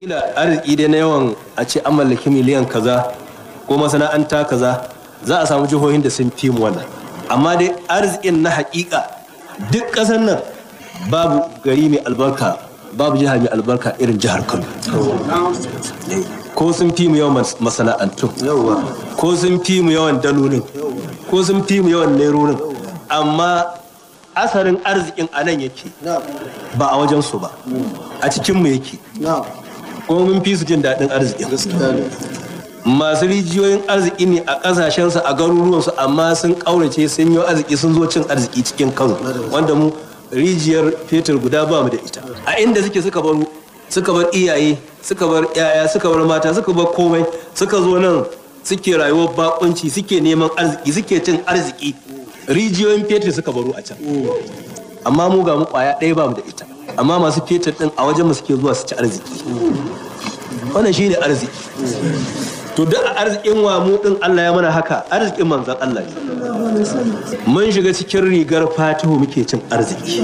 Kila arziki dai na yawan a ce an mallaki miliyan kaza ko masana'anta kaza, za a samu jihohin da sun fi mu wannan. Amma dai arzikin na hakika, duk ƙasar nan babu gari mai albarka, babu jiha mai albarka irin jihar Kano. Ko sun fi mu yawan masana'antu, ko sun fi mu yawan dalolin, ko sun fi mu yawan nerorin, amma asarin arzikin a nan yake, ba a wajen su ba, a cikinmu yake. Kuma mun fi su jin daɗin arzikin. Masu rijiyoyin arziki ne a ƙasashensu, a garuruwansu, amma sun ƙaurace, sun yi arziki, sun zo cin arziki cikin Kano, wanda mu rijiyar fetur guda ba mu da ita. A inda suke suka bar, suka bar iyaye, suka bar yaya, suka bar mata, suka bar komai, suka zo nan suke rayuwar bakunci, suke neman arziki, suke cin arziki. Rijiyoyin fetur suka baro a can, amma mu ga mu kwaya ɗaya ba mu da ita, amma masu fetur ɗin a wajen mu suke zuwa su ci arziki. Wannan shine arziki. To, duk a arzikin wa mu din Allah ya mana haka? Arzikin manzon Allah ne. Mun shiga cikin rigar Fatihu muke cin arziki.